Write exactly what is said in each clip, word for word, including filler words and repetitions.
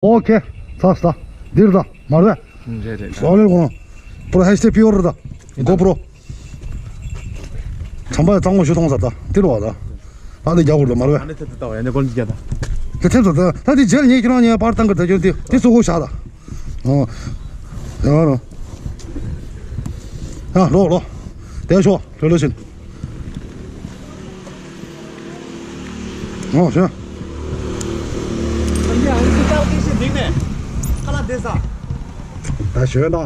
ཨོ་ཁེ། ཚར་སོང་ད། འདིར་ད། མར་བས། རེད་རེད། ཨོ་ལེ་གོ་ནོ། པོ་རོ་ཧེ་ཤི་ཊེག་པི་ཡོར་ད། གོ་པོ་རོ། བྱམས་པ་གཙང་མ་ཞུ་གཏོང་ས་ད། འདིར་བ་ད། ཨ་ནི་རྒྱ་གོར་ད་མར་བས། ཨ་ནི་ཐེབས་ད་ད་བ་ཡ་ནི་གོལ་འདི་རྒྱ་ད། དེ་ཐེབས་ད་ད། ད་དེ་རྗེས་ལ་ངས་ཁྱེད་རང་ཉན་པར་བཏང་གི་ད་ཁྱོད་དེ་དེ་སུ་གོ་ཤ་ད། ཨོ། ཡ་རོ། ཡ་ལོ་ལོ། དེ་ཤོ་ལོ་ལོ་ཤིན། ཨོ་ཤ། ད་ཤོད་ན།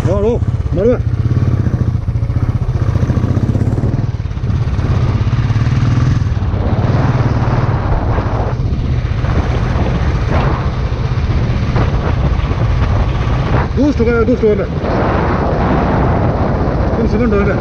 ཡ་རོ། མར་བས། Дүүс тугай, дүүс тугай. Ким сэмэн дөрөв.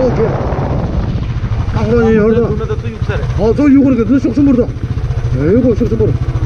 ཨོ་ཁེ། ཨ་ཧོ་ཡོད་ད། ཨོ་ཚོ་ཡུ་གུར་གི་དུ་ཤུགས་ཆེན་པོ་རེད་ད། ཡུ་གུར་ཤུགས་ཆེན་པོ་རེད།